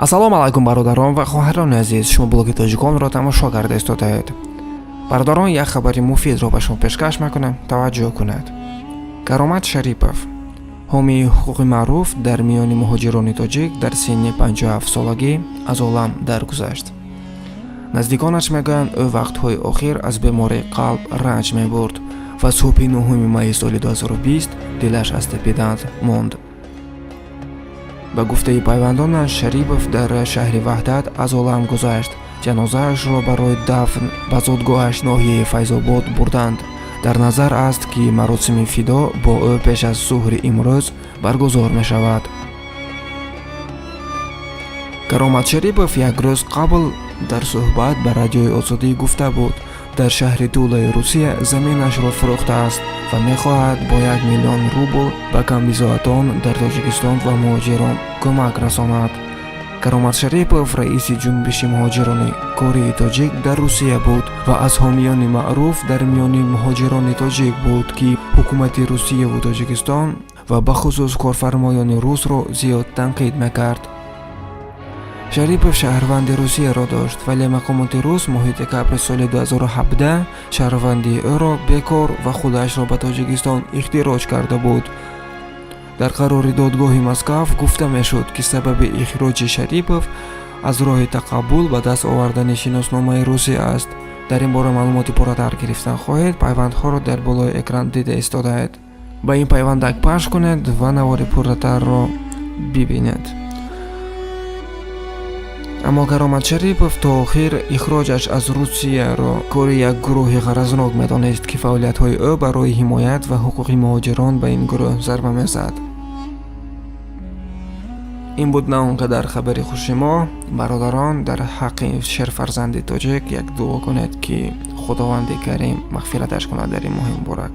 Ассалому алайкум, бародарон ва хоҳарони азиз! Шумо блоги тоҷиконро тамошо карда истодаед. Бародарон, як хабари муфидро ба шумо пешкаш мекунем, таваҷҷӯҳ кунед. Каромат Шарипов, ҳомии ҳуқуқи маъруф дар миёни муҳоҷирони тоҷик, дар синни 57 солагӣ аз олам даргузашт. Наздиконаш мегӯянд, ӯ вақтҳои охир аз бемории қалб ранҷ мебурд ва субҳи 9 майи соли 2020 дилаш аз тапидан монд. Ба гуфтаи пайвандонаш, Шарипов дар шаҳри Ваҳдат аз олам гузашт. Ҷанозаашро барои дафн ба зодгоҳаш, ноҳияи Файзобод, бурданд. Дар назар аст, ки маросими фидо бо ӯ пеш аз зуҳри имрӯз баргузор мешавад. Каромат Шарипов як рӯз қабл дар суҳбат ба Радиои Озодӣ гуфта буд, дар шаҳри Тулаи Русия заминашро фурӯхтааст ва мехоҳад бо 1 миллион рубл ба камбизоатон дар Тоҷикистон ва муҳоҷирон кӯмак расонад. Каромат Шарипов раиси Ҷунбиши муҳоҷирони кории тоҷик дар Русия буд ва аз ҳомиёни маъруф дар миёни муҳоҷирони тоҷик буд, ки ҳукумати Русияву Тоҷикистон ва бахусус корфармоёни русро зиёд танқид мекард. Шарипов шаҳрванди Русияро дошт, вале мақомоти рус моҳи декабри соли 2017 шаҳрвандии ӯро бекор ва худашро ба Тоҷикистон ихтироҷ карда буд. Дар қарори додгоҳи Москав гуфта мешуд, ки сабаби ихроҷи Шарипов аз роҳи тақаббул ба даст овардани шиносномаи русӣ аст. Дар ин бора маълумоти пурратар гирифтан хоҳед, пайвандҳоро дар болои экран дида истодаед. Ба ин пайвандак пахш кунед ва навори пурратарро бибинед. Аммо Каромат Шарипов то охир ихроҷаш аз Русияро кори як гурӯҳи ғаразнок медонист, ки фаъолиятҳои ӯ барои ҳимоят ва ҳуқуқи муҳоҷирон ба ин гурӯҳ зарба мезад. Ин буд на он қадар хабари хуши мо. Бародарон, дар ҳаққи шерфарзанди тоҷик як дуо кунед, ки Худованди Карим мағфираташ кунад дар ин моҳи муборак.